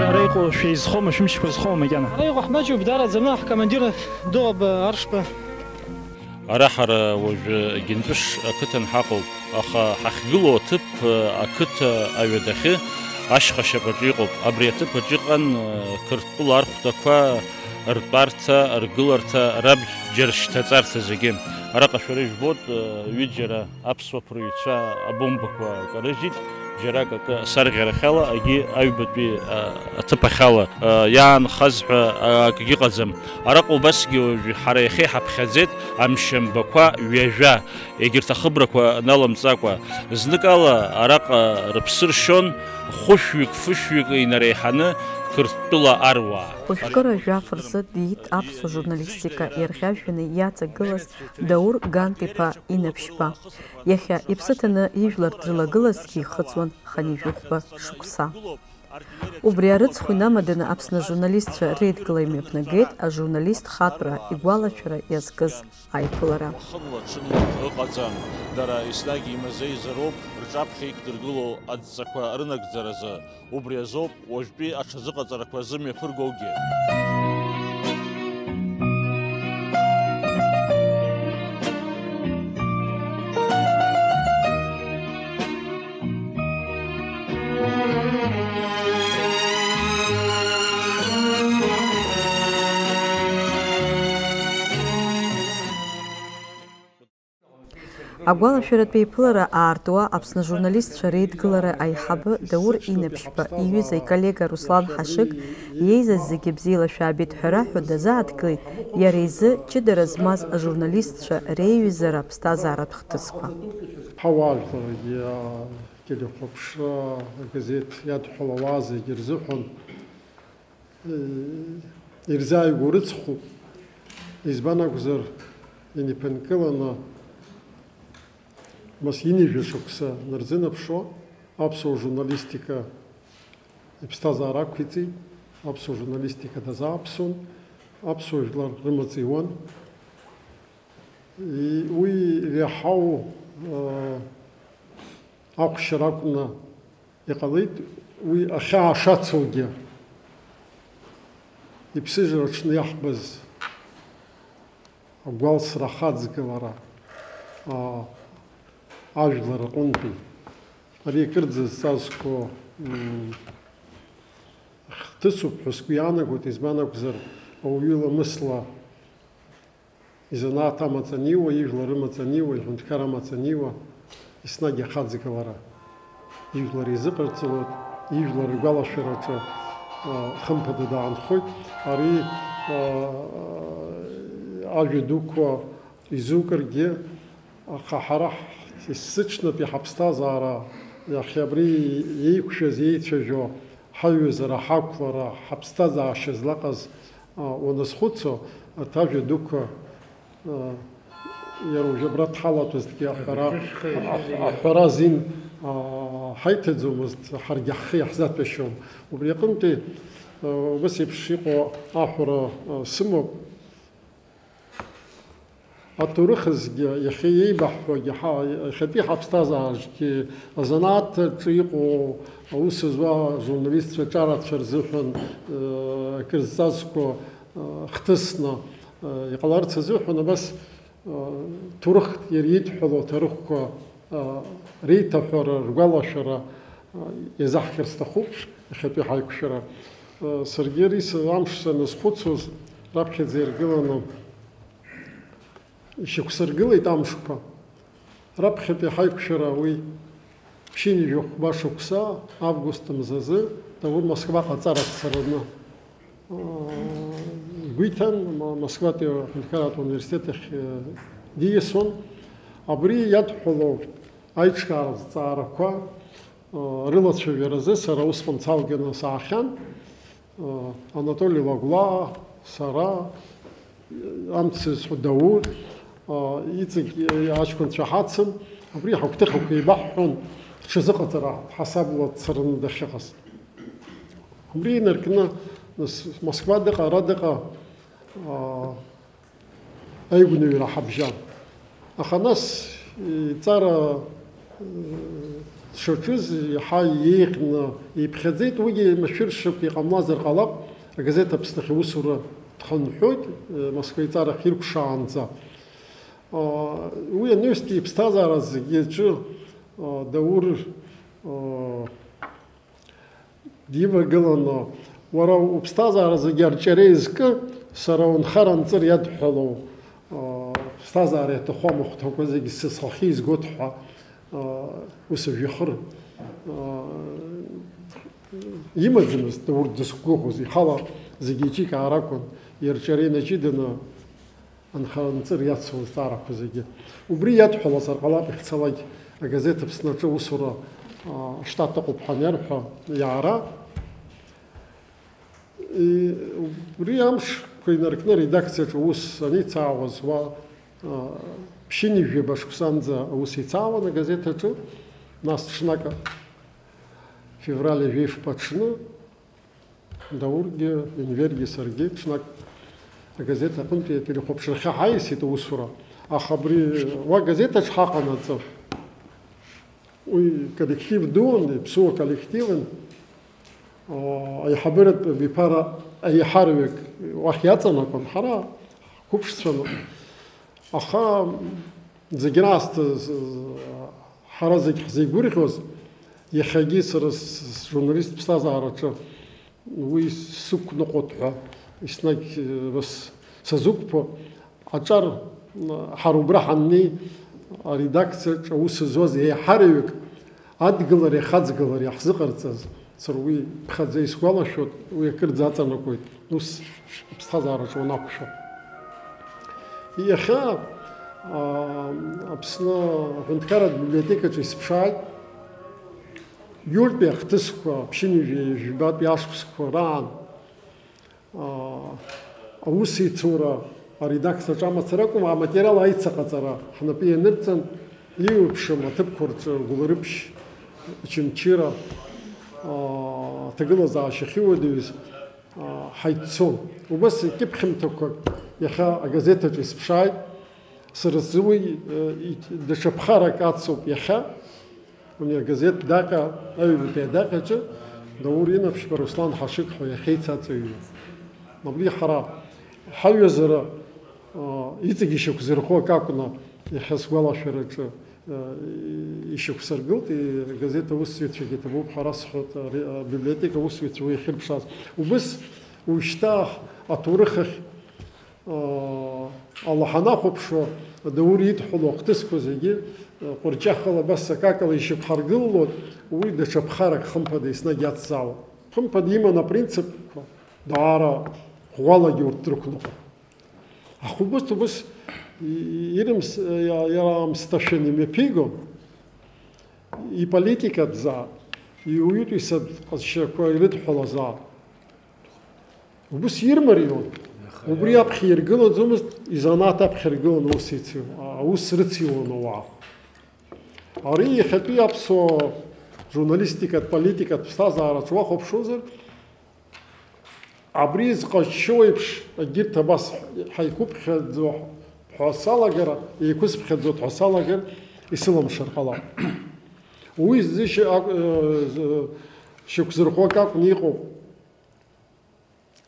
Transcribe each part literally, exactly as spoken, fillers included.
Ара иҟоу шәеизхоума, шәымчқәа зхоума макьана? Ара иҟоу ҳмаҷуп, даараӡаны ҳкомандир Доуаба Аршба. Ара ҳара уажәы Гьынҵәыш ақыҭан ҳаҟоуп, аха ҳахьгылоу аҭыԥ, ақыҭа аҩадахьы, ашьха шьапаҿы иҟоуп. Абри аҭыԥ аҿы иҟан, Қырҭтәыла архәҭақәа ртәарҭа, ргыларҭа, рабџьар шьҭаҵарҭа зегьы. Араҟа шәара ижәбоит, ҩыџьара аԥсуа ԥырҩцәа абомбақәа карыжьит, џьарак акы асарӷьарахьала, агьи аҩбатәи, а, аҭыԥ ахьала, а, иаанхаз ҳәа, а, акгьы ыҟаӡам. Араҟа убасгьы уажәы ҳара иахьа иҳаԥхьаӡеит амшьамбақәа ҩажәа, егьырҭ ахыбрақәа наламҵакәа. Зныкала араҟа рыԥсы ршьон хәышәҩык-фышәҩык инареиҳаны Қырҭтәыла аруаа. Хәышәкыра жәаф рзы диит аԥсуа журналистика иарӷьажәҩаны иаҵагылаз Даур Гант-иԥа Инаԥшьба. Иахьа иԥсы ҭаны ижәлар дрылагылазҭгьы ихыҵуан хынҩажәи хәба шықәса. Убри арыцхә инамаданы Аԥсны ажурналистцәа реидгыла имҩаԥнагеит ажурналист хатәра игәалашәара иазкыз аиԥылара. Уахынла-ҽынла ыҟаӡам. Дара еснагь имазеизароуп, рҿаԥхьа иқәдыргылоу адҵақәа рынагӡаразы. Убри азоуп уажәтәи аҽазыҟаҵарақәа зымҩаԥыргогьы. Агәалашәаратә еиԥылара аартуа Аԥсны ажурналистцәа реидгылара аиҳабы Даур Инаԥшьба иҩыза иколлега Руслан Ҳашыг иеизаз зегьы бзиала шәаабеит ҳәа раҳәо дазааҭгылеит иара изы ҷыдара змаз ажурналистцәа реиҩызара аԥсҭазааратә хҭысқәа. Ҳауаажәларгьы, ателехәаԥшра, агазеҭ иадҳәалауа зегьы рзыҳәан ирзааигәоу рыцхәуп. Избан акәзар, инеиԥынкыланы, нас, ҩынҩажәа шықәса нарзынаԥшуа, аԥсуа журналистика иԥсҭазаара ақәиҵеит, аԥсуа журналистика дазааԥсон, аԥсуа жәлар рымаҵ иуан. И-, уи реиҳау, э, ахәшьара акәны иҟалеит, уи ахьаа шацугьы. Иԥсыжра аҽны иаҳбаз агәалсра ахаҵгылара, а, ажәлар рҟынтәи. Ари акырӡа зҵазкуа, м, хҭысуп ҳәа сгәы иаанагоит, избан акәзар, ауаҩы ламысла изанааҭ амаҵ аниуа, ижәлар рымаҵ аниуа, иҳәынҭқар амаҵ аниуа, еснагь ахаҵгылара ижәлар изыҟарҵалоит, ижәлар ргәалашәараҿы, а, хымԥада даанхоит. Ари, а, ажәа дуқәа изукыргьы, аха ҳара ҳ-, есыҽнытәи ҳаԥсҭазаара иахьа абри еиқәшәаз, еицәажәо, ҳаиҩызара, ҳақәлара, ҳаԥсҭазаашьа злаҟаз, а, уаназхәыцо, арҭ ажәа дуқәа, а, иара уажә абра дҳалатәазҭгьы аҳәара, аҳ-, аҳәара азин, а, ҳаиҭаӡомызт, ҳаргьы ҳхы иаҳзаҭәашьом. Убри аҟынтәи, а, убас еиԥш иҟоу аҳәара, а, сымоуп. Аҭоурыхызгьы, иахьа иеибаҳҳәогьы, ҳа-, иахьатәи ҳаԥсҭазаараҿгьы азанааҭ аҿы иҟоу аус зуа ажурналистцәа ҿарацәа рзыҳәан, э, акыр зҵазкуа, э, хҭысны, э, иҟаларц азыҳәан абас, э, ҭоурыхтә иара идҳәалоу аҭоурыхқәа реиҭаҳәара, ргәалашәара, а, иазаҳхьыр сҭахуп, иахьатәи ҳаиқәшәара. А, саргьы ари са-, амш саназхәыцуаз, раԥхьаӡа иргыланы ишьақәсыргылеит амшқәа. Раԥхьатәи ҳаиқәшәара уи ԥшьынҩажәи хәба шықәса, август мзазы, Даур Москваҟа аҵара дцараны. Игәы иҭан, Ма-, Москватәи аҳәынҭқарратә университет ахь, э, диасуан. Абри иадҳәалоу аиҿкааразы ҵаарақәа, э, рылацәажәаразы сара усҟан салганы саахьан. Э, Анатоли Лагәлаа, сара, э, амц зҳәо Даур, э, иҵегь, э, аҷкәынцәа ҳацын. Абри ҳагәҭыхақәа еибаҳҳәон, ҽазыҟаҵара ҳасабла дцараны дахьыҟаз. Убри инаркны, нас, Москва дыҟа, ара дыҟа, аа, аигәныҩра ҳабжьан. Аха нас иҵара, э, дшаҿыз иаҳа еиӷьны иԥхьаӡеит, уигьы машәыршақә иҟамлазар ҟалап, агазеҭ Аԥсны ахь аусура дхынҳәуеит, э, Москва иҵарахь иркәшаанӡа. А, уи анаҩстәи иԥсҭазаара зегьы аҿы, а, Даур, а, дивагыланы, уара уԥсҭазаара зегьы арҿиара изкы, сара унхара-нҵыр иадҳәалоу, а, ԥсҭазаара иаҭаху амахәҭақәа зегьы схахьы изгоит ҳәа, а, ус жәҩахыр, а, имаӡамызт, урҭ дызқәгәыӷуаз, ихала зегьы иҿикаар акәын, иарҿиара инаҷыданы, анхара-нҵыр иацу азҵаарақәа зегьы. Убри иадҳәалазар ҟалап, иахьцалак агазеҭ Аԥсны аҿы аусура, а, аштат ыҟоуп ҳәа аниарҳәа, иаара. И, убри амшқәа инаркны аредакциаҿы аус аницаауаз уа, а, ԥшьынҩажәаба шықәсанӡа аус ицаауан агазеҭ аҿы, нас ҽнак февраль ҩажәи фба аҽны, Даургьы, Енвергьы саргьы ҽнак агазеҭ аҟынтәи ателехәаԥшрахьы ҳаиасит аусура, аха абри уа агазеҭ аҿы ҳаҟанаҵы, уи коллектив дуун, иԥсуа коллективын, аа, аиҳабыратә абиԥара аиҳараҩык уахь иаҵанакуан, ҳара ҳқәыԥшцәан. Аха зегь раасҭа з-, з-, ҳара зегь ҳзеигәырӷьоз, иахьагьы сара с-, с-, сжурналист ԥсҭазаараҿы уи сықәныҟәоит ҳәа еснагь, э, с-, сазықәԥо, аҿар, м, ҳара убра ҳаннеи, аредакциаҿ аус зуаз еиҳараҩык адгылареи ахаҵгылареи ҳзыҟарҵаз, сара уи ԥхьаӡа исгәалашәоит, уи акырӡа аҵанакуеит, ус аԥсҭазаараҿы уанақәшәо. Иахьа, аа, Аԥсны аҳәынҭқарратә библиотекаҿы исыԥшааит, иуртәи ахҭысқәа, ԥшьынҩажәи жәбатәи ашықәсқәа раан, аа, аусеицура аредакциаҿы амацара акәым, аматериал аицаҟаҵара ҳнапы ианырҵан, еиуеиԥшым аҭыԥқәа рҿы Гәылрыԥшь, Очамчыра, аа, аҭагылазаашьа ахьыуадаҩыз, аа, ҳаиццон. Убас кьыԥхьымҭақәак иахьа агазеҭ аҿы исыԥшааит. Сара сзы уи, э, и-, даҽа ԥхарак ацуп иахьа. Уи агазеҭ Даҟьа, аҩбатәи адаҟьаҿы Даур Инаԥшьба Руслан Ҳашыг ҳәа иахьеицаҵаҩу. Абри ҳара ҳаҩызара, а, иҵегь ишьақәзырхо акы акәны, иахьа сгәалашәараҿы, а, ишьақәсыргылт, и-, агазеҭ аусзуҩцәагьы иҭабуп ҳәа расҳәоит, ари-, абиблиотека аусзуҩцәа уи иахьырԥшааз. Убыс уажәшьҭа аҭоурых ахь Алла ҳанахәаԥшуа, Даур идҳәалоу ахҭысқәа зегьы, ҟәырҷахала абас акакала ишьақәҳаргылалоит, уи даҽа ԥхарак хымԥада еснагь иацзаауа. Хымԥада иман апринципқәа, даара ӷәӷәалагьы урҭ дрықәныҟәон. Аха убыс, убыс ирымс-, иа-, иара аамсҭашәан имҩаԥигон, иполитикатә заа, иуаҩытәыҩсатә ҟазшьақәа ирыдҳәалаз аа. Убыс ирмарион. Аха убри иара аԥхьа иргылаӡомызт, изанааҭ аԥхьа иргылан аус ицу-, аус рыциуан ауаа. Ари иахьатәи аԥсуа журналистикатә, политикатә ԥсҭазаараҿ уахәаԥшуазар, абри зҟазшьоу еиԥш, егьырҭ абас ҳаиқәыԥхьаӡо ҳәа салагар, еиқәызԥхьаӡоит ҳәа салагар, исылымшар ҟалап. Уи зышьа-, акә-, э, з-, шьақәзырхәак акәны иҟоуп.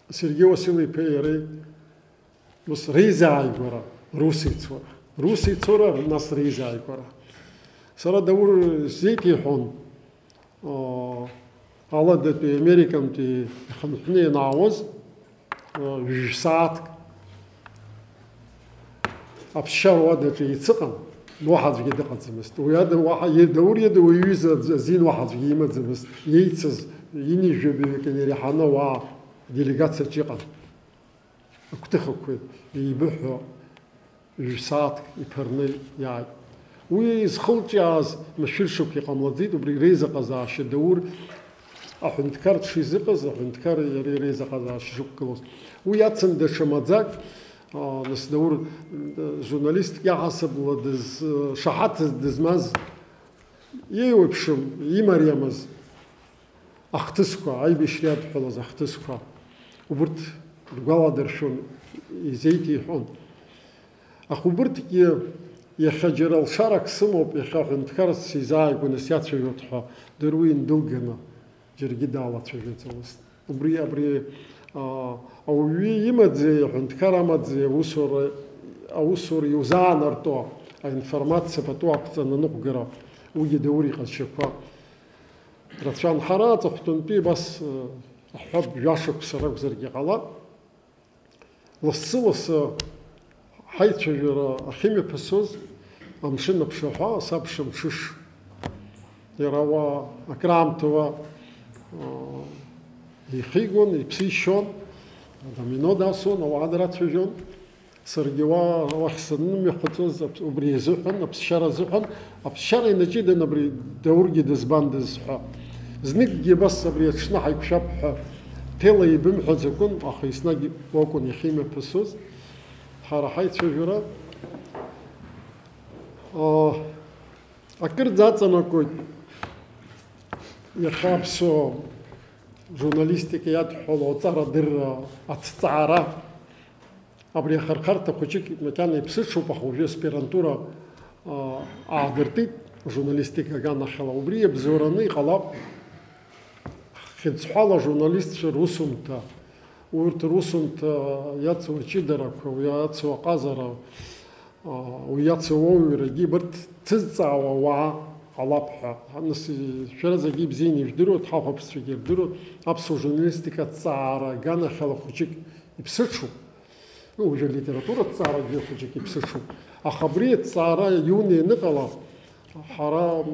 Сергеи Уасил-иԥеи иареи ус реизааигәара, русеицура, русеицура, нас реизааигәара. Сара Даур сзеиҭеиҳәон, аа, Аладатәи Американтәи ихынҳәны ианаауаз, аа, жәшә сааҭк. Аԥсшьара уадаҿы еицыҟан, уаҳа аӡәгьы дыҟаӡамызт. Уи ада уаҳа, Даур иада уи иҩыза аӡ-, азин уаҳа аӡәгьы имаӡамызт. Иеицыз ҩынҩажәаҩык инареиҳаны ауаа делегациаҿ иҟан. Агәҭыхақәа еибыҳәо, ҩ-сааҭк иԥырны иааит. Уи изхылҿиааз машәыршақә иҟамлаӡеит, убри реизыҟазаашьа Даур аҳәынҭқар дшизыҟаз, аҳәынҭқар иареи реизыҟазаашьа шықәгылоз. Уи ацын даҽа маӡак, аа, нас Даур, э, журналистк иаҳасабала дыз-, э, шаҳаҭ дызмаз, иеиуеиԥшым, имариамыз ахҭысқәа, аибашьра иадҳәалаз ахҭысқәа, убырҭ ргәаладыршәон, изеиҭеиҳәон. Аха убырҭгьы иахьа џьара лшарак сымоуп, иахьа аҳәынҭқарс сизааигәаны сиацәажәоит ҳәа дыруа индәылганы џьаргьы далацәажәаӡомызт. Убри, абри, аа, ауаҩы имаӡеи, аҳәынҭқар амаӡеи аусура, аусура иузаанарто аинформациа пату ақәҵаны аныҟәгара, уигьы Даур иҟазшьақәа рацәан. Ҳара аҵыхәтәантәи абас, аа, аҳәап, жәашықәса ракәзаргьы ҟалап. Лассы-лассы ҳаицәажәара ахьымҩаԥысуаз, амшын аԥшаҳәа, сабша мҽыш. Иара уа акраамҭа уа, аа, ихигон, иԥсы ишьон, адомино дасуан, ауаа драцәажәон. Саргьы уа, уахь санымҩахыҵуаз, аԥ-, убри азыҳәан, аԥсшьара азыҳәан, аԥсшьара инаҷыданы абри Даургьы дызбандаз ҳәа. Зныкгьы абас абри аҽны ҳаиқәшәап ҳәа ҭела ибымҳәаӡакәын, аха еснагь уакәын иахьимҩаԥысуаз. Ҳара ҳаицәажәара, аа, акырӡа аҵанакуеит иахьа аԥсуа журналистика иадҳәало аҵарадырра аҭҵаара. Абри ахырхарҭа хәыҷык макьана иԥсыҽуп, аха уажәы аспирантура, аа, аадыртит, журналистика аганахьала. Убри иабзоураны иҟалап. Хьыӡҳәала ажурналистцәа русумҭа, урҭ русумҭа иацу аҷыдарақәа, уи иацу аҟазара, уи иацу ауаҩрагьы, абарҭ ҭызҵаауа ауаа ҟалап ҳәа. Нас, шәара зегьы ибзианы ижәдыруеит, ҳахәаԥшцәагьы ирдыруеит, аԥсуа журналистика аҭҵаара аганахьала хәыҷык иԥсыҽуп. Ну, уажәы алитература аҭҵаарагьы хәыҷык иԥсыҽуп. Аха абри аҭҵаара иуны ианыҟала, ҳара, м,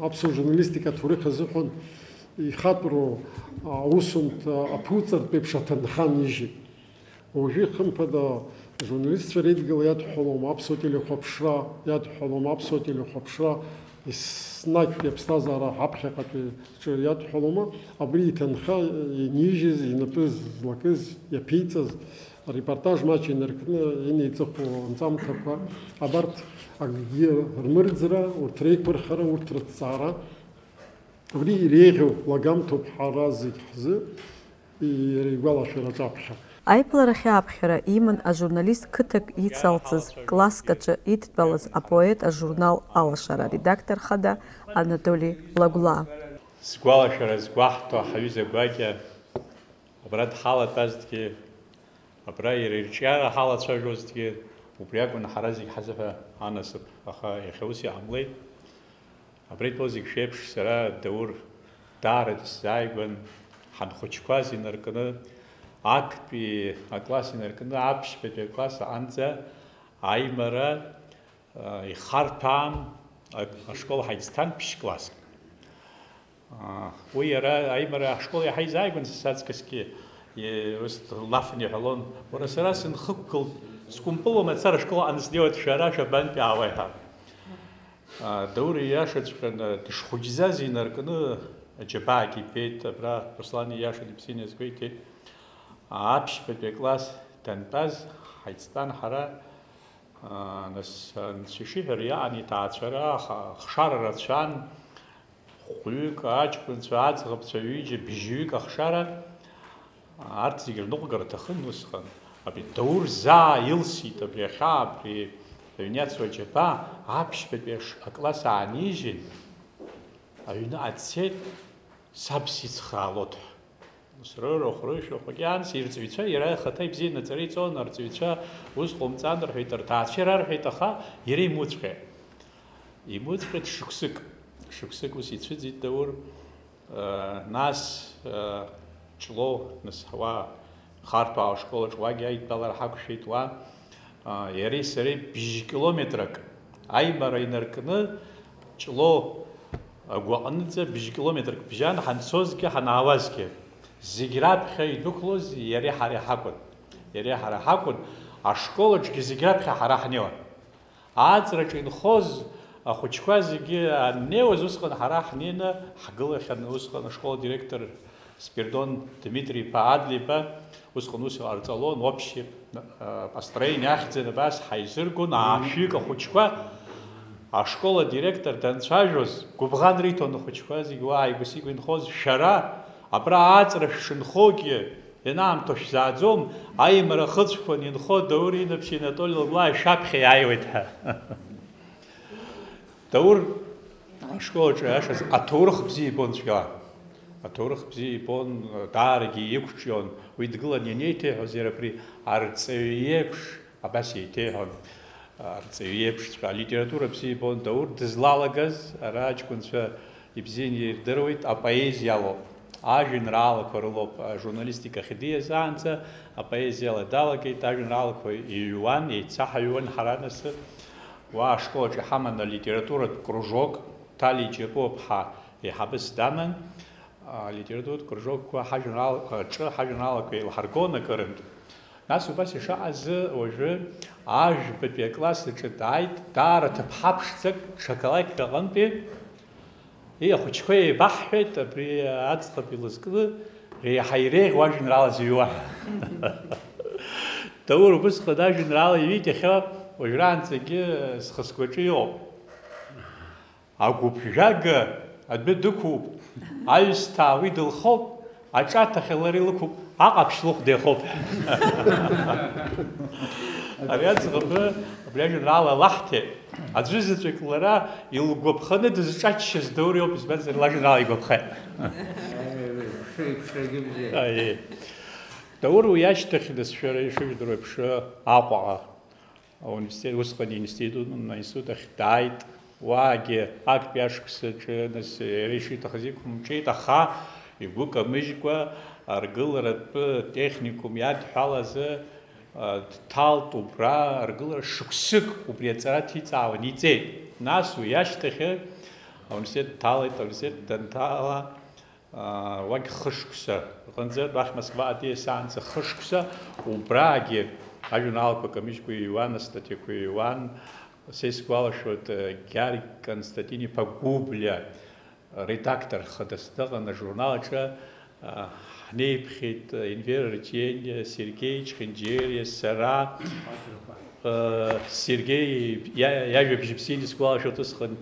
аԥсуа журналистика аҭоурых азыҳәан ихатәроу аусумҭа аԥуҵартә еиԥш аҭынха анижьит. Уажәы, хымԥада, ажурналистцәа реидгыла иадҳәалоума, аԥсуа телехәаԥшра иадҳәалома, аԥсуа телехәаԥшра еснагьтәи аԥсҭазаара ҳаԥхьаҟатәи ҿы иадҳәалома, абри иҭынха инижьыз, инапы злакыз, иаԥиҵаз, арепортаж маҷ инаркны инеиҵыху анҵамҭақәа, абарҭ акгьы рмырӡра, урҭ реиқәырхара, урҭ рыҭҵаара, абри иреиӷьу лагамҭоуп ҳара зегь ҳзы, иара игәалашәараҿ аԥхьа. Аиԥыларахь ааԥхьара иман ажурналист қыҭак ицалҵыз, класск аҿы идтәалаз апоет ажурнал Алашара аредактор хада Анатоли Лагәлаа. Сгәалашәара згәаҳҭо, ҳаҩыза гәакьа абра дҳалатәазҭгьы, абра иара ирҿиара ҳалацәажәозҭгьы, убри акәын ҳара зегь ҳазыҳәа анасыԥ, аха иахьа ус иҟамлеит. Абри итәоу зегь шәеиԥш, сара Даур даараӡа сзааигәан, ҳанхәыҷқәаз инаркны, актәи акласс инаркны, аԥшьбатәи акласс аҟанӡа аимара, а, ихарҭәаан, а-, ашкол ҳаицҭан ԥшь-класск. А, уи иара аимара ашкол иаҳа изааигәан, са саҵкысгьы, е, ус лафны иҳәалон, уара, сара сынхықәгылт, скәымпылуа мацара ашкол аҟны снеиуеит, шәара шәабантәи аауеи ҳәа. А, Даур ииашаҵәҟьаны, дышхәыҷӡаз инаркны аџьабаагьы иԥеит, абра Руслан ииашаны ибзианы иазгәеиҭеит. Аԥшьбатәи акласс дантәаз ҳаицтәан ҳара, а, нас, анцәа ишиҳәара иаан иҭаацәара, аха ахшара рацәан, хәҩык аҷкәынцәа, аӡӷабцәа ҩыџьа, быжьҩык ахшара, арҭ зегьы рныҟәгара аҭахын усҟан. Абри Даур заа илсит, абри ахьаа, абри аҩны иацу аџьабаа, аԥшьбатәи аш-, акласс аанижьын, аҩныҟа дцеит, саб сицхраалоит ҳәа. Ус рырахә, рышәахә макьанс ирҵаҩцәа, иара ихаҭа ибзианы аҵара иҵон, арҵаҩцәа ус ҟоумҵан рҳәеит, рҭаацәа ирарҳәеит, аха иара имуҵәҟьеит. Имуҵәҟьеит шықәсык. Шықәсык ус ицәыӡит Даур. Э, нас, э, Ҷлоу, нас уа Харҭәаа ашкол аҿы уагьы аидтәалара ҳақәшәеит уа. Э, иареи сареи бжь километрак аимара инаркны, Ҷлоу агәаҟынӡа бжь километрак бжьан, ҳанцозгьы ҳанаауазгьы. Зегь раԥхьа идәықәлоз иареи ҳареи ҳакәын. Иареи ҳара ҳакәын, ашкол аҿгьы зегь раԥхьа ҳара ҳнеиуан. Ааҵраҿы инхоз ахәыҷқәа зегьы аннеиуаз, усҟан ҳара ҳнеины ҳгылахьан, усҟан ашкол адиректор Спирдон Дмитри-иԥа Адли-иԥа, усҟан ус иҟарҵалон, общее, э, построение ахьӡын, абас ҳаизыргон, аашәҩык ахәыҷқәа, ашкол адиректор данцәажәоз, гәыбӷан риҭон ахәыҷқәа зегь уа ааигәа-сигәа инхоз, шәара абра ааҵра шәшынхогьы, Ианаамҭоу шәзааӡом, аимара ахыцәқәа анинхо Даур инаԥшьи Анатоли Лыблаа ишаԥхьа иааиуеит ҳәа. Даур ашкол аҿы аиашаз аҭоурых бзиа ибон цәгьала. Аҭоурых бзиа ибон, даарагьы иқәҿион. Уи дгылан ианеиҭеиҳәоз, иара абри арҵаҩы иеиԥш абас еиҭеиҳәон, арҵаҩы иеиԥшҵәҟьа. Алитература бзиа ибон Даур дызлалагаз, ара аҷкәынцәа ибзианы ирдыруеит, апоезиа алоуп. Ажәеинраалақәа рылоуп, ажурналистика ахь диазаанӡа апоезиала далагеит, ажәеинраалақәа иҩуан, еицаҳаҩуан ҳара нас. Уа ашкол аҿы иҳаман алитературатә кружок, Ҭали Џьапуаԥҳа еиҳабыс даман. Алитературатә кружокқәа ҳажәеинраалақәа рҿы ҳажәеинраалақәа еилҳаргон акырынтә. Нас убас ишаҟаз уажәы ажәбатәи акласс аҿы дааит, даара ҭыԥҳа ԥшӡак, ҽа қалақьк аҟынтәи. Ии, ахәыҷқәа еибаҳҳәеит, абри аӡӷаб илызкны реиҳа иреиӷьу ажәеинраала зыҩуа. Даур убысҟан ажәеинраала иҩит, иахьа уажәраанӡагьы схы-сгәаҿы иҟоуп. Агәыԥжәага адәы дықәуп, аҩсҭаа уи дылхоуп, аҿаҭахьа лара илықәуп, аҟаԥшь лыхәда иахоуп. Ари аӡӷабы абри ажәеинраала лаҳҭеит. Аӡәы заҵәык лара илгәаԥханы дызҿаччаз Даур иоуп, избанзар, лажәеинраала игәаԥхеит. Аиеи. Даур уи ашьҭахь, нас, шәара ишыжәдыруа еиԥш, Аҟәаҟа ауниверситет, усҟан институт, институт ахь дааит. Уаагьы актәи ашықәсаҿы, нас, иара ишиҭахыз иқәымҿиеит, аха игәы камыжькәа аргыларатәы техникум иадҳәалазы, а, дҭалт убра, аргылара шықәсык убри аҵара ҭиҵаауан, иҵеит. Нас уи ашьҭахьы ауниверситет дҭалеит, ауниверситет данҭала, аа, уагь хышықәса рҟынӡа, уахь Москва диасаанӡа хышықәса, убраагьы ажурналқәа камыжькәа иҩуан, астатиақәа иҩуан. Са исгәалашәоит, Георги Константин-иԥа Гәыблиа редактор хадас дыҟан ажурнал аҿы, аа, ҳнеиԥхьеит, Енвер Артиениа, Сергеи Чхинџьериа, сара. Сергеи иа-, иажәабжь бзианы исгәалашәоит усҟан,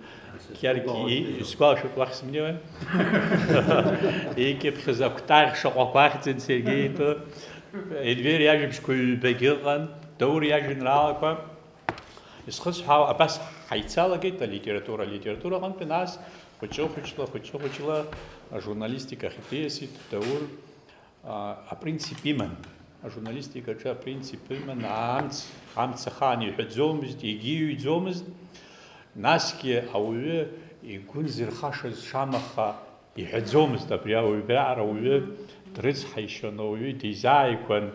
иаргьы и-, исгәалашәоит, уахь сымнеиуан. Икьыԥхьыз акәтаӷь шаҟәақәа ахьӡын Сергеи итәы. Енвер иажәабжьқәа ҩбагьы ыҟан, Даур иажәеинраалақәа. Исхысҳәаау абас ҳаицалагеит алитература, алитература аҟынтәи, нас хәыҷы-хәыҷла, хәыҷы-хәыҷла ажурналистика ахь диасит Даур. А, апринцип иман. Ажурналистикаҿы апринцип иман, амц, амц ахаан иҳәаӡомызт, егьиҩӡомызт. Насгьы ауаҩы игәы нзырхашаз шамаха иҳәаӡомызт, абри ауаҩ, абриаҟара ауаҩы дрыцҳаишьон, ауаҩы дизааигәан,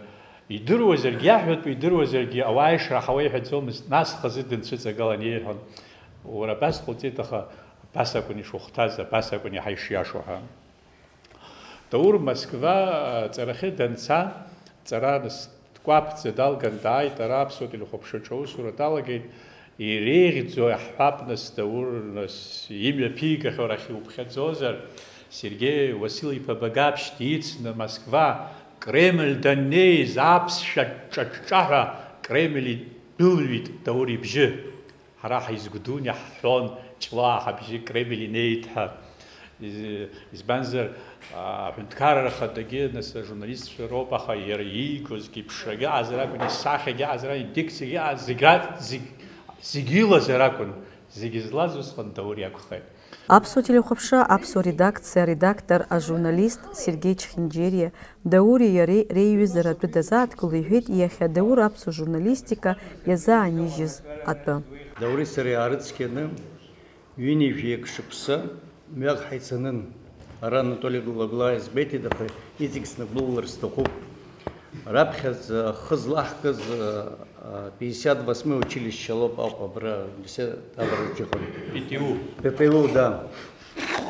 идыруазаргьы, иаҳәатәу идыруазаргьы, ауаа ишраҳауа иҳәаӡомызт, нас хазы дынцәыҵагылан иеиҳәон, уара абас ҟауҵеит, аха абас акәын ишухәҭаз, абас акәын иаҳа ишиашоу ҳәа. Даур Москва аҵарахьы данца, ҵара аныс-, дкәаԥӡа далган дааит, ара аԥсуа телехәаԥшраҿы аусура далагеит, иреиӷьӡоу иаҳҳәап, нас, Даур, нас, имҩаԥигахьоу арахь иуԥхьаӡозар, Сергеи Уасил-иԥа Багаԥшь дицны Москва, Кремль даннеиз аԥсшәа ҿҿаҳәа Кремль идәылҩит Даур ибжьы. Ҳара ҳаизгәдуны иаҳҳәон, Ҷлоу ҳабжьы Кремль инеит ҳәа. Из-, избанзар, а, аҳәынҭқарра ахадагьы, нас, ажурналистцәа роуп, аха иара иигозгьы, иԥшрагьы аҟазар акәын, исахьагьы аҟазар акәын, идикциагьы аҟазар, зегь ра-, зегь, зегь илазар акәын, зегь злаз усҟан Даур иакәхеит. Аԥсуа телехәаԥшра аԥсуа редакциа аредактор, ажурналист Сергеи Чхинџьериа Даури иареи реиҩызара атәы дазааҭгыло иҳәеит иахьа Даур аԥсуа журналистика иазаанижьыз атәы. Даури сареи аарыцқьаны ҩынҩажәи акы шықәса мҩак ҳаицанын. Ара Анатоли Глаглаиа збеиҭеит, аха иҵегь снагәылалар сҭахуп. Раԥхьаӡа ахы злаҳкыз, а, а, пятьдесят восьмой училище лоуп Аҟәа, абра, университет абаржәыхын. П Т У. П Т У, да.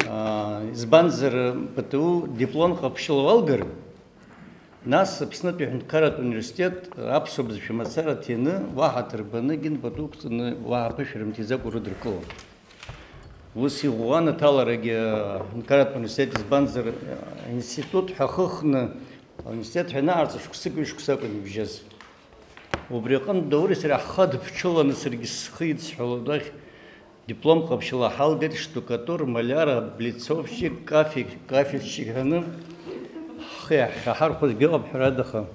Аа, избанзар, П Т У диплом ҟаԥшьыла уалгар, нас Аԥснытәи аҳәынҭқарратә университет аԥсуа бызшәа мацара ҭины, уаҳа ҭырбаны, егьи нпату ықәҵаны, уаҳа ԥышәа рымҭиӡакәа урыдыркылон. Ус иӷәӷәан аҭаларагьы аҳәынҭқарратә университет, избанзар, аинститут ҳәа ахыхны, ауниверситет ҳәа ианаарҵо шықәсык, ҩышықәса акәын ибжьаз. Убри аҟынтә Даури сареи ҳхы адыԥҽыланы, саргьы схы идсҳәалон уахь, диплом ҟаԥшьыла ҳалгеит, штукатур, маляр, облицовщик, кафель, кафельщик ҳәаны. Аха иаҳхьаҳархәозгьы ыҟоуп, ҳәарада, аха,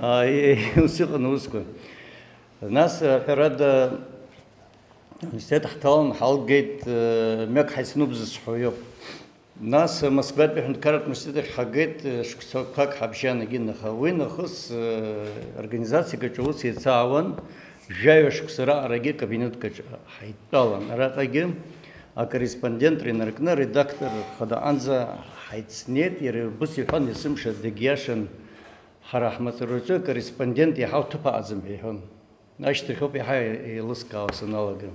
ааи, ус иҟан аусқәа. Нас, ҳәарада, ауниверситет ҳҭалан, ҳалгеит, э, мҩак ҳаицнубзазшәа иоуп. Нас, э, Москватәи аҳәынҭқарратә университет ахь ҳагеит, э, шықәсақәак ҳабжьанагьы, аха уи нахыс, э, организациак аҿы аус еицаауан, жәаҩа шықәса раҟарагьы кабинетк аҿы ҳаидтәалан. Араҟагьы акорреспондентра инаркны аредактор хадаҟанӡа ҳаицнеит, иара убас иҳәон, есымша дагьиашан, ҳара ҳмаҵураҿы акорреспондент иаҳа уҭыԥ аҟаӡам ҳәа иҳәон. Ашьҭахьоуп иаҳа еилыскаауа саналага.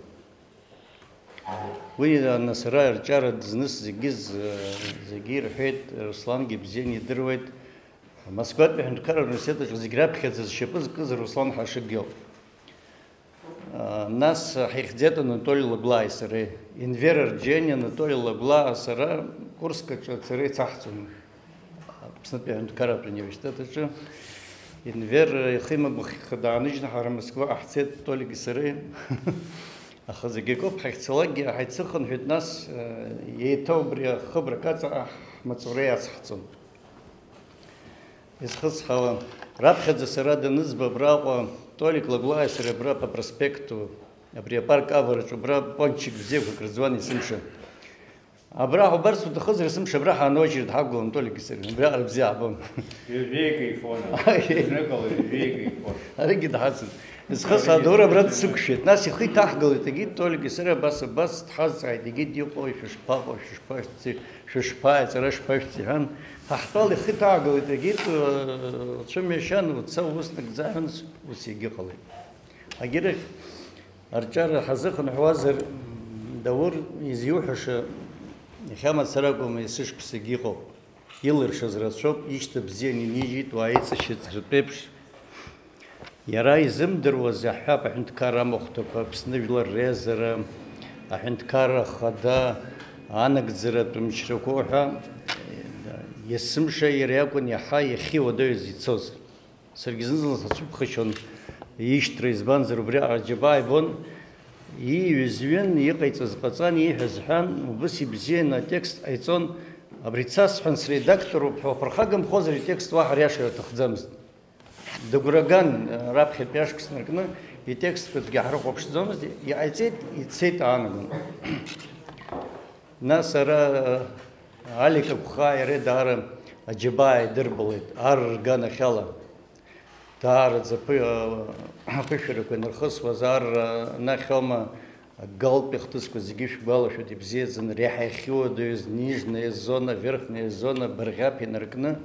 Уи, нас, ара арҿиара зныс зегьы з-, зегьы ирҳәеит, Руслангьы бзианы идыруеит. Москватәи аҳәынҭқарра университет аҿы зегь раԥхьаӡа зшьапы зкыз Руслан Ҳашыгә иоуп. Нас ҳаихьӡеит Анатоли Лагәлааи сареи. Енвер Арџьени, Анатоли Лагәлаа, сара курск аҿы ацара ицаҳҵон. Аԥснытәи аҳәынҭқарратә университет аҿы. Енвер ихы имагәыхьха дааныжьны ҳара Москваҟа ҳцеит Толики сареи. Аха зегь акоуп, ҳахьцалакгьы ҳаицыхынҳәит, нас, еиҭа убри ахыбрак аҵаҟа ҳмаҵура иацҳҵон. Исхысҳауа, раԥхьаӡа сара данызба абраҟа, Толик Лагәлааи сареи абра по проспекту, абри апарк авараҿы убра пончик бзиақәак рӡуан есымша. Абра ҳубарц уҭахызар, есымша абра ҳаануажьыр дҳақәгылан Толики сареи, убриаҟара бзиа ҳбон. Ҩажәеига ифон, аха, аха, аха. Зныкала ҩажәеига ифон. Аригьы дҳацын. Зхы садур абра дсықәшәеит. Нас ихы иҭаҳгалеит, егьи Толики сареи абас, абас дҳазҵааит, егьи диҟои, шәышԥаҟои, шәышԥашәҵи, шәышԥааи, ҵара шԥашәҵи ҳәан. Ҳаҳтәала ихы иҭаҳгалеит, егьи, э, цәымҩашьан, уца, ус нагӡа ҳәан, ус егьыҟалеит. Агьырахь арҿиара ҳазыхынҳәуазар, Даур изиуҳәаша иахьа мацара акәым, есышықәсагьы иҟоуп. Илыршаз рацәоуп, ишьҭа бзианы инижьит, уааиҵашьыцратәеиԥш. Иара изымдыруаз иаҳҳәап, аҳәынҭқарра амахәҭақәа, Аԥсны жәлар реизара, аҳәынҭқарра ахада, анагӡаратә мчрақәа ҳәа, есымша иара иакәын иаҳа иахьиуадаҩыз ицоз. Саргьы зны-зынла сацәыԥхашьон ишьҭра, избанзар, убриаҟара аџьабаа ибон, ииҩыз ҩын, иҟаиҵаз ҟаҵан, ииҳәаз ҳәан, убыс ибзианы атекст ҟаиҵон, абри цасҳәан средакторуп ҳәа уаԥырхагамхозар, итекст уаҳа риашара аҭахӡамызт. Дыгәраган, раԥхьатәи ашықәс наркны, итекстқәа аӡәгьы ҳрыхәаԥшӡомызт, иҟаиҵеит, ицеит аанагон. Нас ара, Алик Агәхаа иара даара аџьабаа идырбалеит, ар рганахьала. Даараӡа ԥы-, аԥышәарақәа инархысуаз ар анахьоума, агалтәи ахҭысқәа зегьы шәгәалашәоит ибзиаӡаны, реиҳа иахьиуадаҩыз нижная зона, верхняя зона, Барӷьаԥ инаркны,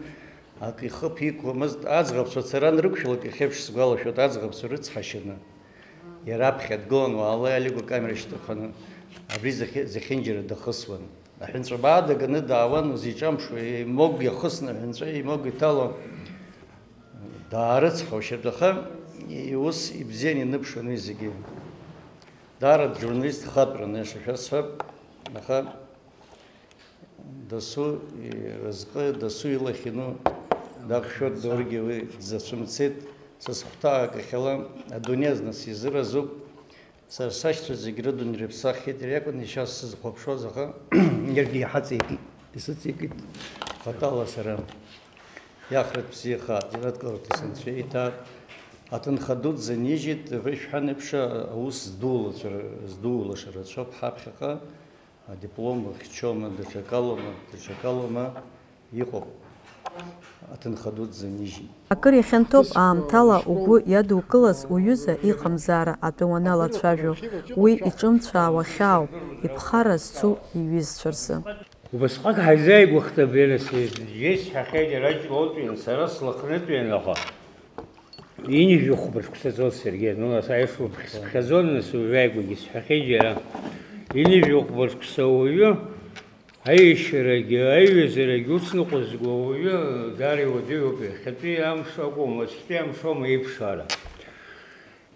ак ихы ԥиқәамызт, аӡӷабцәа цара анрықәшәалак иахьеиԥш сгәалашәоит, аӡӷабцәа рыцҳашьаны. Иара аԥхьа дгылан, уаала, Алик акамера шьҭыхны, абри зехьы-, зехьынџьара дахысуан. Аҳәынҵәа баа даганы даауан, узиҿамԥшуа, имоугә иахысны аҳәынҵәа, имоугә иҭало, даарыцҳаушьартә, аха ус ибзиан иныԥшуан уи зегьы. Даара журналист хатәран, аиаша шәасҳәап, аха дасу иразҟы, дасу илахь ину дақәшәо, Доргьы уи дзацәымцеит. Са сыхәҭаак ахьала адунеи азнас изыразуп. Сара сашьцәа зегь рыдунеи рыԥсаххьеит, иара иакәын иашьа сзыхәаԥшуаз, аха иаргьы иҳаҵеикит, исыҵеикит хаҭала сара. Иахраҭ бзиахааит, иара дкылырҭа сынцәа еиҭа аҭынха дуӡӡа нижьит, абри шәҳәан еиԥш, аус здуулацәа, здуулаша рацәоуп ҳаԥхьаҟа, адиплом хьчома, даҽакалоума, даҽакалоума. Иҟоуп аҭынха дуӡӡа нижьит. Акыр иахьанҭоуп аамҭала угәы иадукылаз уҩыза иҟамзаара атәы уаналацәажәо, уи иҿымцәаауа хьаауп, иԥхарра зцу иҩызцәа рзы. Убасҟак ҳаизааигәахт абри анасыжьеит сҳәахьеит иара Ҷлоутәиан, сара слыхнытәиан, аха ҩынҩажәи хәба шықәса ҵуан саргьы, ну, нас аиашоуп, сыԥхьаӡон, нас уажәааигәагьы сҳәахьеит иара. Ҩынҩажәи хәба шықәса уаҩы, Аиашьарагьы, аиҩызарагьы уцныҟәызго ауаҩы даара иуадаҩуп, иахьатәи амш акәым, уаҵәтәи амш аума иԥшаара.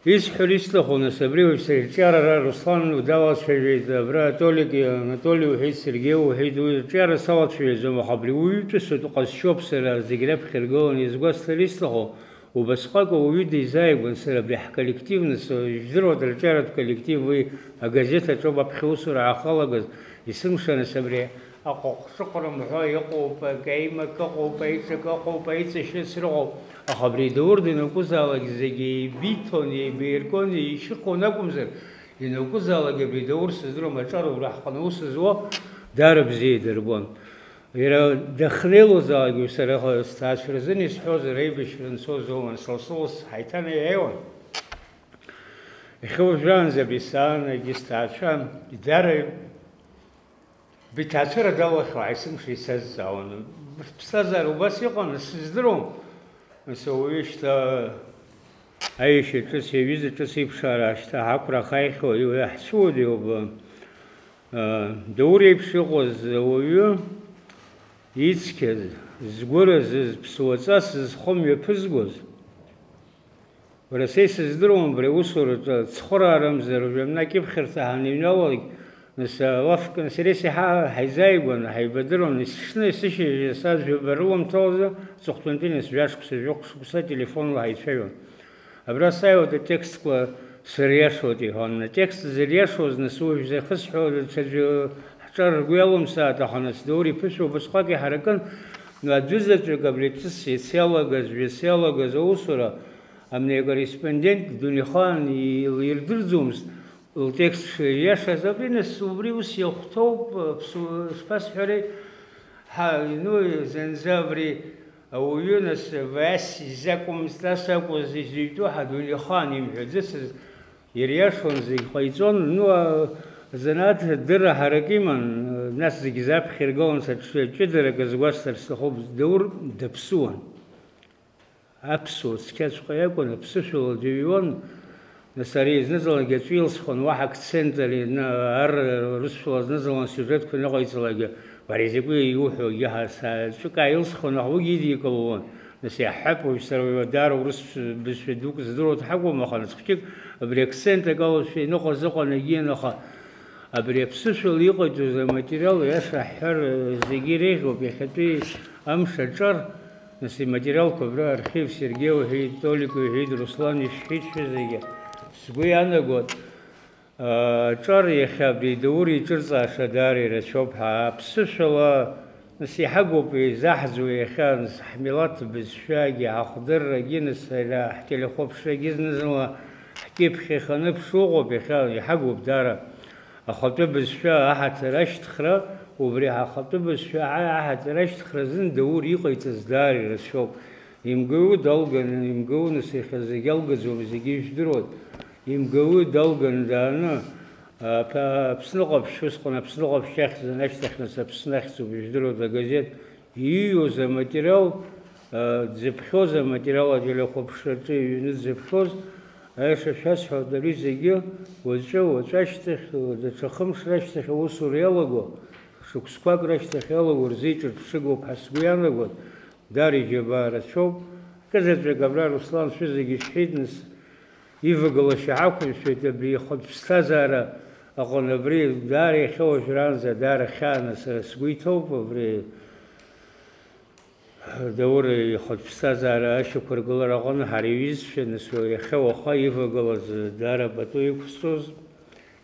Исҳәар исҭаху, нас, абри уажә сырҿиарара Руслан далацәажәеит, абра Толик, Анатоли уҳәеит, Сергеи уҳәеит, уи рҿиара салацәажәаӡом, аха абри уаҩытәыҩсатә ҟазшьоуп сара зегь раԥхьа иргыланы изгәасҭар исҭаху, Убасҟак ауаҩы дизааигәан, сара абри ҳколлектив, нас, ижәдыруада, арҿиаратә коллектив, уи агазеҭ аҿоуп аԥхьа аусура аахалагаз, есымша, нас, абри Аҟыҟ-ҿыҟрымҳәа иҟоуп, акеимак ыҟоуп, аиҿак ыҟоуп, аиҵашьыцра ыҟоуп. Аха абри Даур данакәызаалак зегьы еибиҭон, еибаиркуан, еишьыхуан акәымзар, ианакәызаалак абри Даур сыздыруам, аҿар убра ҳҟны аус зуа даара бзиа идырбон. Иара дахьнеилозаалакгьы сара сҭаацәа рзын исҳәозар, аибашьра анцоз оуан, сылсылс ҳаиҭанеиааиуан. Иахьа уажәраанӡа абри саанагьы сҭаацәа, даара биҭаацәара далахьоу ааисымшо исазҵаауан. Быԥсҭазаара убас иҟан, сыздыруам. Нас ауаҩы шьҭа аишьа ҿыц, иаҩыза ҿыц иԥшаара шьҭа ҳақәра ахаихьоу, иуаҳцәуадаҩуп. Даур еиԥш иҟаз ауаҩы ицқьаз, згәы разыз, ԥсуаҵас зхы мҩаԥызгоз, уара са исыздыруам абри аусураҿы цхыраарамзар, жәамнак иԥхьарҭа ҳаныҩналалак, нас алафк, нас иара исеиҳа ҳаизааигәан, ҳаибадыруан, есышьны, есышьыжь, сажәаба рыламҭалазы, аҵыхәтәантәи нас жәашықәса, жәохә шықәса ателефонла ҳаицәажәон. Абра сааиуеит атекстқәа сыриашоит, иҳәон. Атекст зыриашоз, нас уажә захысҳәо, даҽаӡәы ҳҿар ргәы иалымсааит, аха нас Даур иԥышәа убасҟак иҳаракын, аӡәызаҵәык абри ҿыц иалагаз, жәац иалагаз аусура, абни акорреспондент дунеихаан илирдырӡомызт лтекст шириашаз, абри нас убри ус иахәҭоуп, аԥсу-, шԥасҳәари, ҳа, ну, зынӡа абри Ауаҩы, нас, Ваиас изакәымызт, ас акәыз изыҩтәу ҳа дунеихаан имҳәаӡацыз, ириашон, зегь ҟаиҵон, ну, а, занааҭ дырра ҳарак иман, нас зегь заԥхьа иргылан, са ҽ-, ҷыдарак азгәасҭар сҭахуп, Даур даԥсуан. Аԥсуа цқьаҵәҟьа иакәын, аԥсышәала дыҩуан, Нас ари зны-зынлагьы аҵәы илсхон, уаҳа акцент ари, ар-, русшәала зны-зынла асиужетқәа аныҟаиҵалакгьы, бара изакәи иуҳәо, егьи ҳа-, са-, ҵәык ааилсхон, аха уигьы идикылон. Нас иаҳҳәап, уажә сара уи даара урыс бызшәа дук здыруа дҳакәым, аха нас хәҷык абри акцент акалашәа иныҟәаз ыҟан, егьиан, аха абри аԥсышәала иҟаиҵоз аматериал, аиаша ҳҳәар, зегьы иреиӷьуп, иахьатәи амш аҿар, Нас иматериалқәа абра архив Сергеи уҳәеит, Толик уҳәеит, Руслан ишәҳәеит шәызегьы. Сгәы иаанагоит, аа, аҿар иахьа абри Даур иҿырҵааша даара ирацәоуп ҳәа. Аԥсышәала, нас, иҳагоуп еизаҳӡо иахьа, нас, ҳмилаҭ бызшәагьы, ҳахдыррагьы, нас, ара ҳтелехәаԥшрагьы зны-зынла ҳкьыԥхь иханы ԥшыҟоуп иахьа, иҳагоуп даара. Ахатәы бызшәа аҳаҭыр ашьҭхра, убри ахатәы бызшәа аҳаҭыр ашьҭхра азын Даур иҟаиҵаз даара ирацәоуп. МГУ далган, МГУ нас иахьа зегь алгаӡом, зегьы ижәдыруан. МГУ далган дааны, а, Аԥсныҟаԥшь, усҟан Аԥсныҟаԥшь ахьӡын, ашьҭахь нас Аԥсны ахьӡуп, ижәдыруада, агазеҭ Ииҩуаз аматериал, а, дзыԥхьоз аматериал ателехәаԥшраҿы иҩны дзыԥхьоз, аиаша шәасҳәоит, ари зегьы уаҵәы, уаҵәы ашьҭахь, даҽа хымш рашьҭахь аусура иалаго, шықәсқәак рашьҭахь иалаго рзы иҿырԥшыгоуп ҳәа сгәы иаанагоит, даара иџьабаа рацәоуп. Акызаҵәык абра Руслан шәызегьы ишәҳәеит, нас, ивагылашьа ҳақәымшәеит абри ихатә ԥсҭазаара аҟны, абри даара иахьа уажәраанӡа даара хьааны сара сгәы иҭоуп, абри Даур ихатә ԥсҭазаара ашьақәыргылара аҟны ҳара иҩызцәа, нас, иахьа уаха ивагылаз даара пату иқәсҵоз,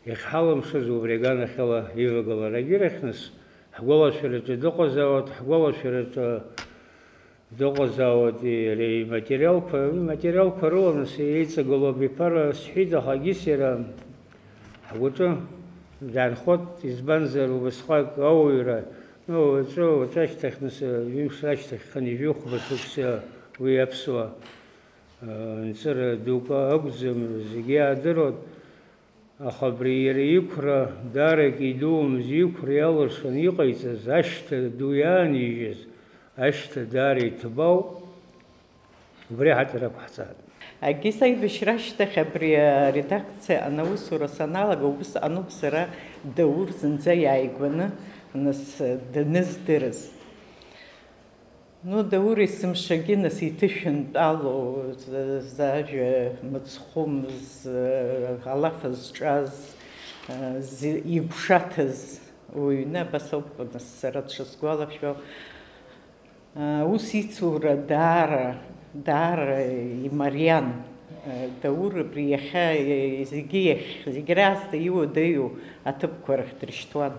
иахьҳалымшаз убри аганахьала ивагыларагьы рахь, нас, ҳгәалашәараҿы дыҟазаауеит, ҳгәалашәараҿы дыҟазаауеит иара иматериалқәа, иматериалқәа рыла, нас, еиҵагылоу абиԥара сҳәеит, аха егьыс иара ҳгәаҿы даанхоит, избанзар, убасҟак ауаҩра, ну, уаҵәы, уаҵәы ашьҭахь, нас, ҩымш ашьҭахь, хынҩажәи хәба шықәса уи аԥсуа, э, нҵыра дук акәӡам, зегьы иаадыруан. Аха абри иара иқәра даарак идуымыз, иқәра иалыршаны иҟаиҵаз, ашьҭа ду иаанижьыз, ашьҭа даара иҭбаауп, убри ҳаҭыр ақәҳҵааит. Агьыс аибашьра ашьҭахь абри аредакциа анаусура саналага, убыс ануп сара Даур зынӡа иааигәаны, нас, даныздырыз. Ну, Даур есымшагьы, нас, иҭышәынтәалоу, з-, зажәа мыцхәы, з-, алаф зҿаз, зи-, игәшаҭаз уаҩны, абас ауп, нас, сара дшысгәалашәо. Ус ицура даара, даара имариан. Даур абри иахьа, зегьы иахь, зегь раасҭа иуадаҩу аҭыԥқәа рахь дрышьҭуан.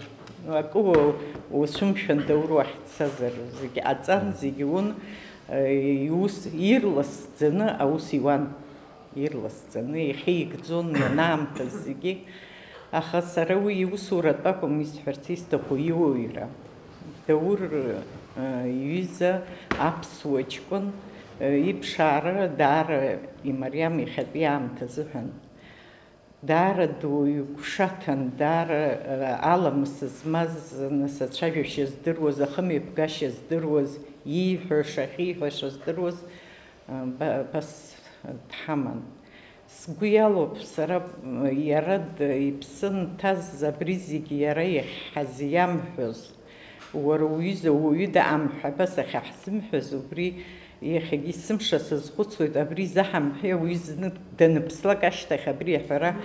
Акы уа-, уцәымшәан, Даур уахь дцазар, зегь ҟаҵан, зегь ун, э, иус ирласӡаны аус иуан. Ирласӡаны ихьигӡон ианаамҭаз зегьы. Аха сара уи иусуратә акәым исҳәарц исҭаху, иуаҩра. Даур, э, иҩыза аԥсуа ҷкәын, э, иԥшаара даара имариам иахьатәи аамҭа азыҳәан. Даара дуаҩ гәшаҭан, даара, э, аламыс змаз, нас ацәажәашьа здыруаз, ахымҩаԥгашьа здыруаз, ииҳәаша, ахьиҳәаша здыруаз, э, ба-, абас дҳаман. Сгәы иалоуп сара, э, иара д-, иԥсы нҭаз абри зегь иара иахьҳазиамҳәоз. Уара уҩыза уаҩы даам ҳәа абас ахьаҳзымҳәаз, убри иахьагьы сымша сазхәыцуеит, абри заҳамҳәеи, ауаҩы зны даныԥслак ашьҭахь абри аҳәара,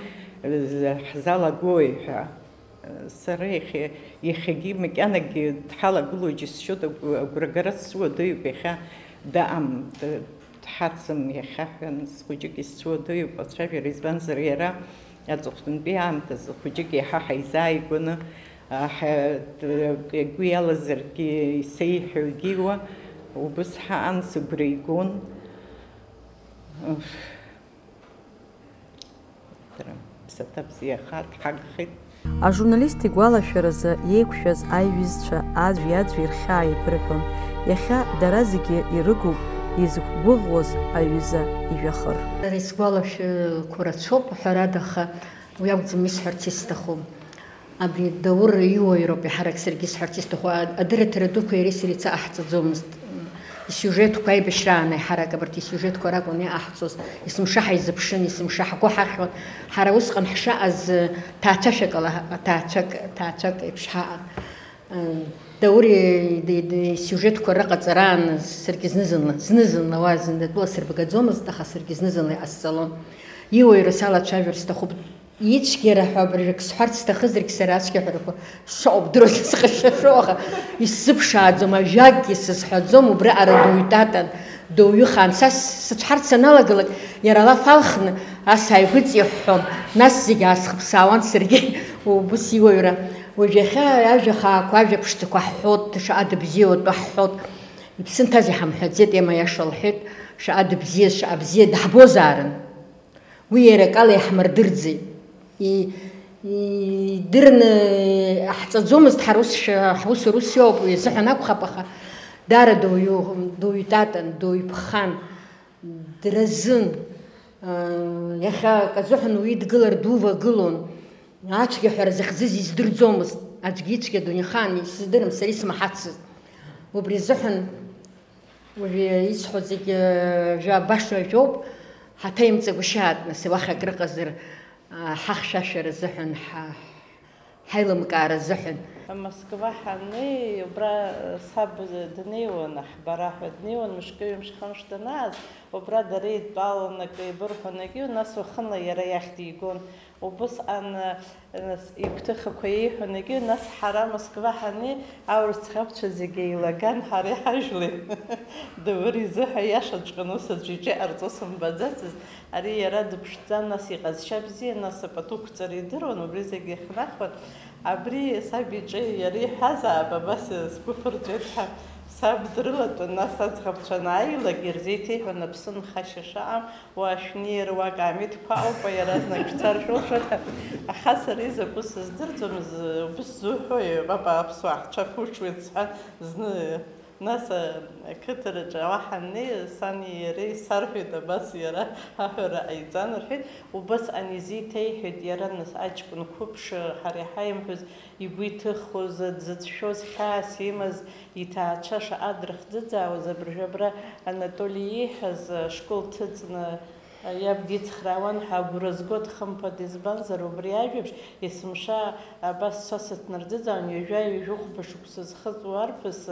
э, ҳзалагои ҳәа. Сара иахьа, иахьагьы макьанагьы дҳалагылоу џьысшьоит, агә-, агәрагара сцәуадаҩуп, иахьа даам, д-, дҳацым иахьа ҳәа, схәыҷык исцәуадаҩуп ацәажәара, избанзар иара аҵыхәтәантәи аамҭазы хәыҷык иаҳа ҳаизааигәаны, а, ҳа-, д-, игәы иалазаргьы исеиҳәогьы уа, убыс ҳаан сыгәра игон. Дара ԥсаҭа бзиахааит, ҳагхеит. Ажурналист игәалашәаразы иеиқәшәаз аиҩызцәа аӡәи-аӡәи рхьаа еибырҳәон. Иахьа дара зегьы ирыгуп изықәгәыӷуаз аҩыза ижәҩахыр. Сара исгәалашәақәо рацәоуп, ҳәарада, аха уи акәӡам исҳәарц исҭаху. Абри Даур иуаҩроуп еиҳарак саргьы исҳәарц исҭаху. А-, адырраҭара дуқәа иареи сареи ца ҟаҳҵаӡомызт. Исиужетқәа аибашьраан еиҳарак абарҭ исиужетқәа ракәын иҟаҳҵоз. Есымша ҳаизыԥшын, есымша ҳгәы ҳахьуан. Ҳара усҟан ҳшаҟаз, ҭаацәашәак ала, ҭаацәак, ҭаацәак еиԥш ҳаҟан. Даур и-, ди-, ди-, исиужетқәа рыҟаҵараан саргьы зны-зынла, зны-зынла уа зындатәыла сырбгаӡомызт, аха саргьы зны-зынла иҟасҵалон. Иуаҩра салацәажәар сҭахуп. Ицәгьара ҳәа абыржәык сҳәарц сҭахызаргь, сара ацәгьаҳәарақәа шыҟоу бдыруазар сҟазшьа шоуаха, исзыԥшааӡом, ажәакгьы сызҳәаӡом, убриаҟара дуаҩ татан, дуаҩы хаан. Са сыцәҳарц саналагалак, иара алаф алхны, ас ааигәыҵиҳәҳәон, нас зегь аасхыԥсаауан саргьы, убыс иуаҩра. Уажә иахьа ажәа хаақәа, ажәа ԥшӡақәа ҳҳәот, шаҟа дыбзиоу атәы ҳҳәот, иԥсы нҭаз иҳамҳәаӡеит, иама иаша лҳәеит, шаҟа дыбзиаз, шаҟа бзиа даҳбозаарын. Уи иара акала иаҳмырдырӡеит. И-, идырны иаҳҵаӡомызт, ҳара ус ш-, ҳусура ус иоуп, уи азыҳәан акәхап, аха даара дуаҩу-, дуаҩ татан, дуаҩ ԥхан, дразын. Иахьа акы азыҳәан уидгылар дувагылон. Ацәгьаҳәара захьӡыз издырӡомызт, аӡәгьы ицәгьа дунеихаан исыздырам, сара исмаҳацызт. Убри азыҳәан Уажәы исҳәо зегьы, э, жәа-, баша жәоуп, ҳаҭаимҵагәышьааит, нас, уахь акрыҟазар, а, ҳахьшәашәара азыҳәан, ҳа-, ҳаилымкаара азыҳәан. Москва ҳаннеи, убра, э, саб днеиуан, аҳбара ҳәа днеиуан, мышкы-ҩымш-хымш данааз, убра дара еидтәалан акы еибырҳәон, егьи, нас уахынла иара иахь дигон. Убысҟан, нас, игәҭыхақәа иеиҳәон, егьи, нас ҳара Москва ҳаннеи, аурыс ӡӷабцәа зегьы еилаган, ҳара иҳажәлеит. Даур изыҳәа иашаҵәҟьаны ус аӡәы иҿы иҟарҵо сымбаӡацызт. Ари иара дыԥшӡан, нас иҟазшьа бзиан, нас апату қәҵара идыруан, убри зегьы ихнахуан. Абри саб иҿы иара иҳәазаап, абас сгәы ԥырҵәеит ҳәа. Саб дрылатәан, нас аӡӷабцәа анааилак, ирзеиҭеиҳәон аԥсы нхашьа шаҟам, уа шәнеир уа акаамеҭқәа ауп, иаразнак шәцар шәылшоит ҳәа. Аха сара изакәу сыздырӡом, з-, убыс зуҳәои, баба аԥсуаа ҳцәа ԥушуеит сҳәан, зны, нас, а, ақыҭараҿы уа ҳаннеи, сани иареи сарҳәеит, абас иара аҳәара ҟаиҵан, рҳәеит. Убысҟан изеиҭеиҳәеит иара, нас, аҷкәын қәыԥш, ҳара иҳаимҳәоз, игәы иҭыхоз, дзыцәшәоз, хьаас имаз, иҭаацәа шаҟа дрыхӡыӡаауаз, абыржәы абра Анатоли ииҳәаз, ашкол дҭыҵны, иаб дицхраауан ҳәа агәра згоит, хымԥада, избанзар, убри ажәабжь есымша абас сасыҭ нырӡыӡаауан, ҩажәа-ҩажәихәба шықәса зхыҵуа арԥыс,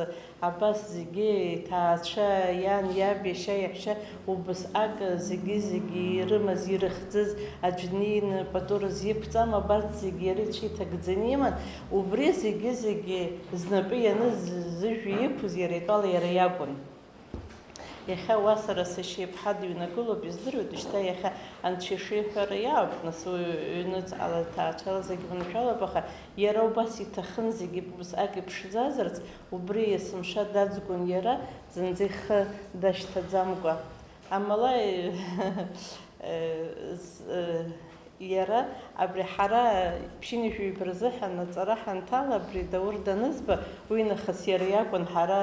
абас зегьы иҭаацәа, иан, иаб, иашьа, иаҳәшьа, убасҟак зегьы-зегьы ирымаз, ирыхӡыз, аӡә днеины пату рзиқәҵам, абарҭ зегьы иара ицәа иҭагӡаны иман, убри зегьы-зегьы знапы ианыз, зыжәҩа иқәыз иара итәала иара иакәын. Иахьа уа сара сашьа иԥҳа дыҩнагылоуп, издыруеит, шьҭа иахьа анцәа ишиҳәара иаауп, нас уи ҩнуҵҟала аҭаацәала зегь маншәалоуп, аха иара убас иҭахын зегьы убасҟак иԥшӡазарц, убри есымша даӡгон иара, зынӡа ихы дашьҭаӡамкәа. Амала, э, э, з-, э, Иара абри ҳара ԥшьынҩажәи ҩба рзыҳәан аҵара ҳанҭала, абри Даур данызба, уи нахыс иара иакәын ҳара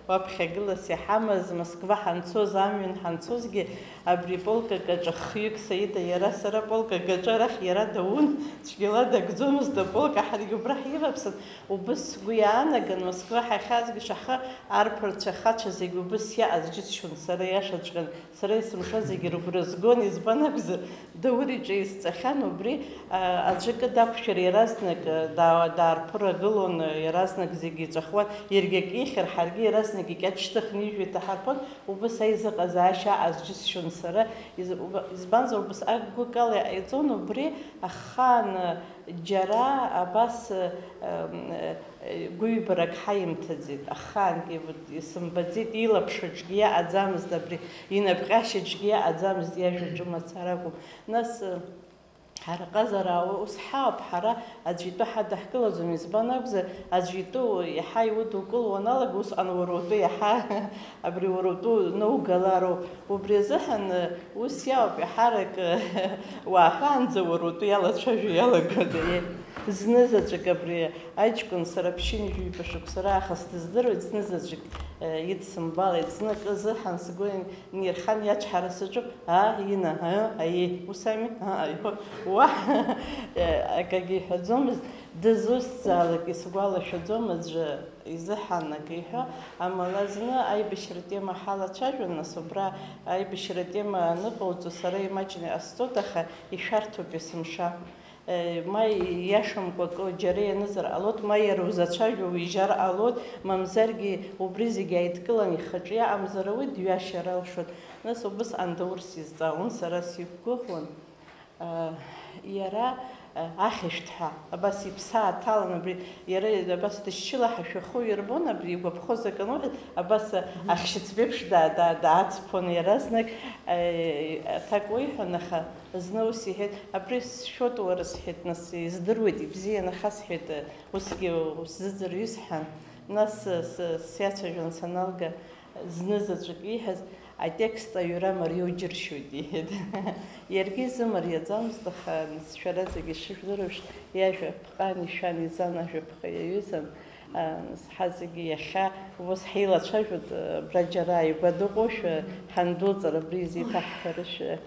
уаԥхьагылас иҳамаз, Москва ҳанцоз, амҩан ҳанцозгьы, абри полк акаҿы хҩык Саида, иара сара, полк акаҿы арахь иара даун, цәгьала дагӡомызт аполк, ҳаргьы убра ҳиваԥсан, убыс сгәы иаанаган, Москва ҳахьаазгьы шаҳхы арԥарцәа ахацәа зегь убыс иааз џьысшьон сара, иашаҵәҟьан. Сара есымша зегьы рыгәра згон, избан акәзар, Даур иҿы изҵахьан, убри, а, аӡәы акы дақәшәар, иаразнак, а, даа-, даарԥырагылон, а, иаразнак зегьы иҵәахуан, иаргьы акы ихьыр, ҳаргьы иаразнак икьаҿ шьҭыхны ижәҩа иҭаҳарԥон, убыс аизыҟазаашьа ааз џьысшьон сара, из-, уба-, избанзар, убасҟак гәыкала иҟаиҵон, убри ахаан, а, џьара абас, а, м, а, Гәыҩбарак ҳаимҭаӡеит, ахаангьы вот исымбаӡеит, илаԥш аҿгьы иаҟаӡамызт абри, инапҟьашьаҿгьы иаҟаӡамызт, иажәаҿы мацара акәым. Нас, э, ҳара ҟазара ус ҳаауп, ҳара аӡәы итәы ҳадаҳкылаӡом, избан акәзар, аӡәы итәы иаҳа иудукыло уаналага, усҟан уара утәы иаҳа абри уара утәы ноугалароуп. Убри азыҳәан, э, ус иауп, еиҳарак, э, уаҳәаанӡа уара утәы иалацәажәо иалагода, еи? Зны заҵәык абри аҷкәын сара ԥшьынҩажәи ҩба шықәса раахыс дыздыруеит, зны заҵәык, э, идсымбалеит, зны акы азыҳәан сгәы нирхан иачҳара саҿуп, аа, Инна, аа, аиеи, ус ами? Аа, аиҳәо, уаҳа, э, акагьы иҳәаӡомызт, дызусҭзаалак исгәалашәаӡом аӡәы изыҳәан акы иҳәо, амала зны аибашьра атема ҳалацәажәон, нас убра аибашьра атема аныҟауҵо сара имаҷны иҟасҵоит, аха ишәарҭоуп есымша. Э, ма ииашамкәа акы џьара ианызар ҟалоит, ма иара узацәажәо уижьар ҟалоит, мамзаргьы убри зегь ааидкылан ихаҿы иаҟамзар ауеит, дҩашьар алшоит. Нас убысҟан Даур сизҵаауан, сара сиқәгәыӷуан. Э, иара, э, ахьышәҭҳәа, абас иԥсы ааҭалан, абри, иара абас дышьшьылаҳашәа ахы ирбон, абри игәаԥхоз акы ануҳәа, абас, э, Мгм. Ахьшьыцбеиԥш да-, да-, даацԥон иаразнак, э, аҭак уеиҳәон, аха зны ус иҳәеит, абри сшәоит уара, сҳәеит, нас, издыруеит, ибзиан, аха, сҳәеит, э, усгьы усзыӡырҩы сҳәан, нас, э, с-, сиацәажәон саналга, Зны заҵәык ииҳәаз, атекст аҩра мариоу џьыршьоит, иҳәеит. Иаргьы изымариаӡамызт, аха, нас, шәара зегьы ишыжәдыруа еиԥш, иажәаԥҟа анишәан, изан ажәаԥҟа иаҩызан. А, нас, ҳа зегьы иахьа убас ҳеилацәажәоит, абра џьара ааигәа дыҟоушәа, ҳандәылҵыр, абри изеиҭаҳҳәарышәа.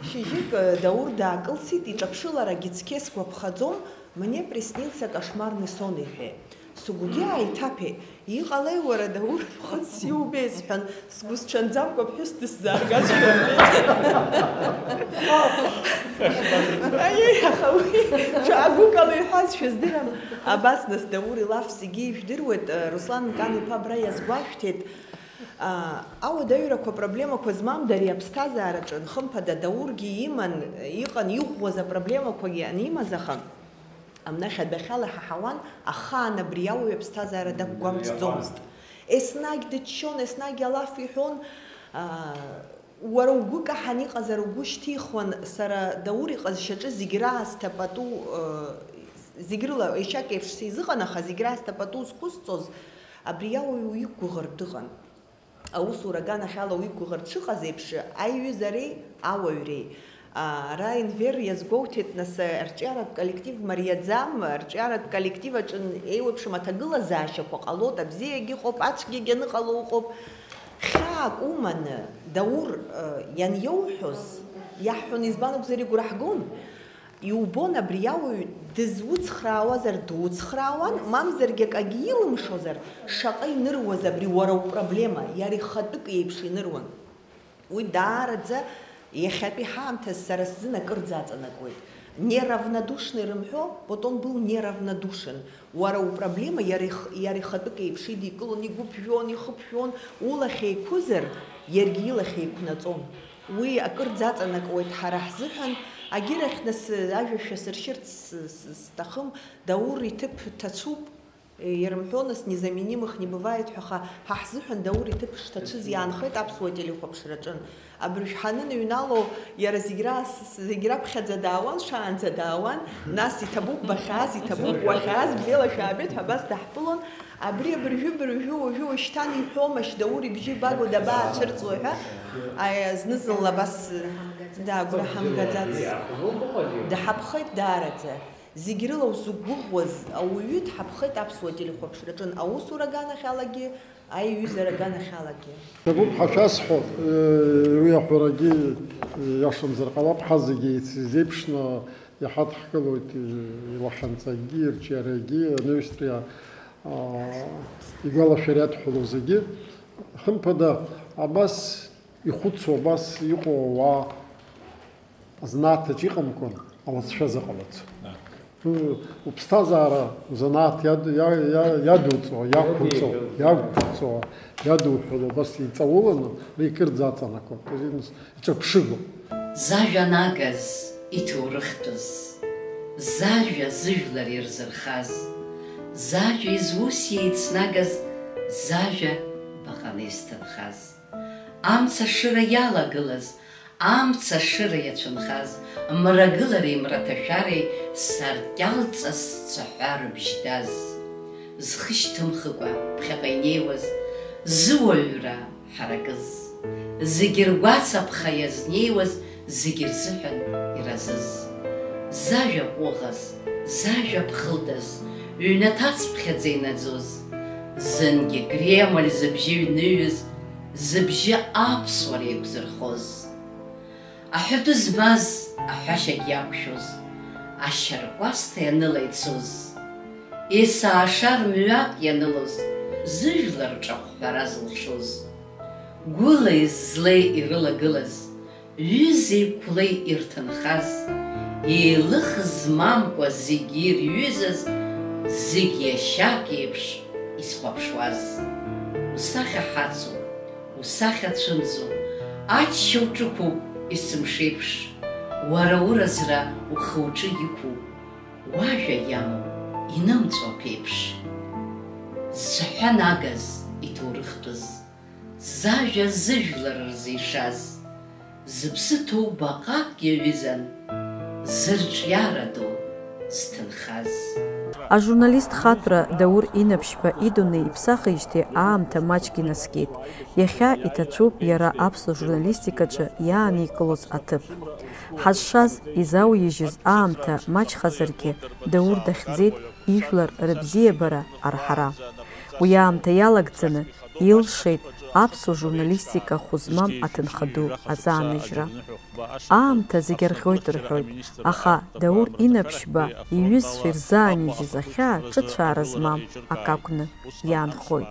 Шьыжьык, Даур даакылсит, иҿаԥшыларагьы цқьа сгәаԥхаӡом, мне приснился кошмарный сон, иҳәеит. Сыгәгьы ааиҭаԥеит. Иҟалеи, уара, Даур, ԥхыӡс иубеи, сҳәан, сгәысҽанӡамкәа ԥҳәыс дысзааргазшәа рбеит. Аиеи, аха уи ҽа агәыкала иҳәазшәа здырам. Абас, нас, Даур илаф зегьы ижәдыруеит, Руслан Мкан-иԥа абра иазгәашәҭеит. А, ауадаҩрақәа проблемақәа змам дареи аԥсҭазаараҿы, хымԥада, Даургьы иман, иҟан, иӷәӷәаз апроблемақәагьы анимаз, аха Амнахь адәахьала иҳаҳауан, ахаан абри ауаҩ аԥсҭазаара дақәгәамҵӡомызт. Еснагь дыччон, еснагь алаф иҳәон, аа, уара угәы каҳан иҟазар угәы шьҭихуан, сара Даур иҟазшьаҿы зегь раасҭа пату, э, зегь рыла ешьак еиԥш сизыҟан, аха зегь раасҭа пату зқәысҵоз абри ауаҩ уиқәгәыӷыртә дыҟан. Аусура аганахьала уиқәгәыӷыртә шыҟаз еиԥш, аиҩызареи ауаҩреи. Ара Енвер иазгәоуҭеит, нас, арҿиаратә коллектив мариаӡам, арҿиаратә коллектив аҿы еиуеиԥшым аҭагылазаашьақәа ҟалоит, абзиагьы ыҟоуп, ацәгьагьы аныҟало ыҟоуп. Хьаак уманы, Даур, э, ианиоуҳәоз, иаҳҳәон, избан акәзар, игәра ҳгон. Иубон абри ауаҩ дызуцхраауазар дуцхраауан, мамзаргьы акагьы илымшозар, шаҟа иныруаз абри уара упроблема, иара ихатәык еиԥш иныруан. Уи даараӡа иахьатәи ҳаамҭаз сара сзын акырӡа аҵанакуеит. Неравнодушный рымҳәо, потом был неравнодушен. Уара упроблема иара их-, иара ихатәык еиԥш идикылон, игәы ԥжәон, ихы ԥжәон, улахь еиқәызар, иаргьы илахь еиқәнаҵон. Уи акырӡа аҵанакуеит ҳара ҳзыҳәан, агьырахь нас ажәа шәасыршьырц с-, с-, сҭахым, Даур иҭыԥ ҭацәуп, Ирымҳәо, нас, незаменимых не бывает ҳәа, аха ҳа ҳзыҳәан Даур иҭыԥ шҭацәыз иаанхеит аԥсуа телехәаԥшраҿы. Абыржә ҳаныҩнало, иара зегь ра-, зегь раԥхьаӡа даауан, шаанӡа даауан, нас иҭабуп бахьааз, иҭабуп уахьааз, бзиала шәаабеит ҳәа абас даҳԥылон. Абри абыржәы-быржәы уажәы уашьҭан иҳәомашь, Даур ибжьы ибаго дабаацәырҵуа ҳәа, аи, зны-зынла абас, да, агәра ҳамгаӡац. Даҳаԥхеит даараӡа. Зегь рыла узықәгәыӷуаз ауаҩы дҳаԥхеит аԥсуа телехәаԥшраҿы аусура аганахьалагьы, аиҩызара аганахьалагьы. Иҭабуп ҳәа шәасҳәо, уи аҳәарагьы иашамзар ҟалап, ҳа зегьы еицеиԥшны иҳадҳкылоит, илахьынҵакгьы, ирҿиарагьы, анаҩстәи, а, игәалашәара иадҳәалоу зегьы. Хымԥада, абас ихәыцуа, абас иҟоу ауаа, азанааҭ аҿы иҟамкәан, ауацәа заҟа уацу? Уԥсҭазаара, узанааҭ иад-, иа-, иа-, иадуҵо, иақәуҵо, иақәуҵо, иадуҳәало, убас иҵауланы, уи кырӡа аҵанакуа, иҿаԥшыгоуп. Зажәа нагаз иҭоурыхтәыз, зажәа зыжәлар ирзырхаз, зажәа изус еицнагаз, зажәа баҟаны изҭынхаз. Амца ашыра иалагылаз, амца ашыра иацәынхаз, мрагылареи мраҭашәареи саркьалҵас цәаҳәа рыбжьдаз. Зхы шьҭымхыкәа ԥхьаҟа инеиуаз, зыуаҩра ҳаракыз. Зегьы ргәацаԥха иазнеиуаз, зегьы рзыҳәан иразыз. Зажәа ҟәыӷаз, зажәа ԥхылдаз, ҩнаҭацԥхьаӡа инаӡоз. Зынгьы Кремль зыбжьы ҩныҩыз, зыбжьы аԥсуара еиқәзырхоз. Аҳәатәы змаз, аҳәашьагь иақәшәоз, ашьаркәасҭа ианыла ицоз. Есааша рмҩак ианылоз, зыжәлар рҿахәҳәара зылшоз. Гәылеи злеи ирылагылаз, ҩызеи қәлеи ирҭынхаз, еилых змамкәа зегьы ирҩызаз, зегь иашьак еиԥш изхәаԥшуаз. Усахьа ҳацу, усахьа цәымзу, ачча уҿықәуп есымшеиԥш, уара уразра ухы-уҿы иқәуп, уажәа иамоу инымҵәо аԥеиԥш. Зцәаҳәа нагаз иҭоурыхтәыз, зажәа зыжәлар рзы ишаз, зыԥсы ҭоу баҟак иаҩызан, зырҿиара ду зҭынхаз. Ажурналист хатәра Даур Инаԥшьба идунеи иԥсахижьҭеи аамҭа маҷк инаскьеит. Иахьа иҭацәуп иара аԥсуа журналистикаҿы иааникылоз аҭыԥ. Ҳазшаз, изауижьыз аамҭа маҷхазаргьы, Даур дахьӡеит ижәлар рыбзиабара арҳара. Уи аамҭа иалагӡаны, илшеит аԥсуа журналистика хәы змам аҭынха ду азааныжьра. Аамҭа зегь арӷьоит рҳәоит, аха Даур Инаԥшьба иҩызцәа ирзааныжьыз ахьаа ҿыцәаара змам акы акәны иаанхоит.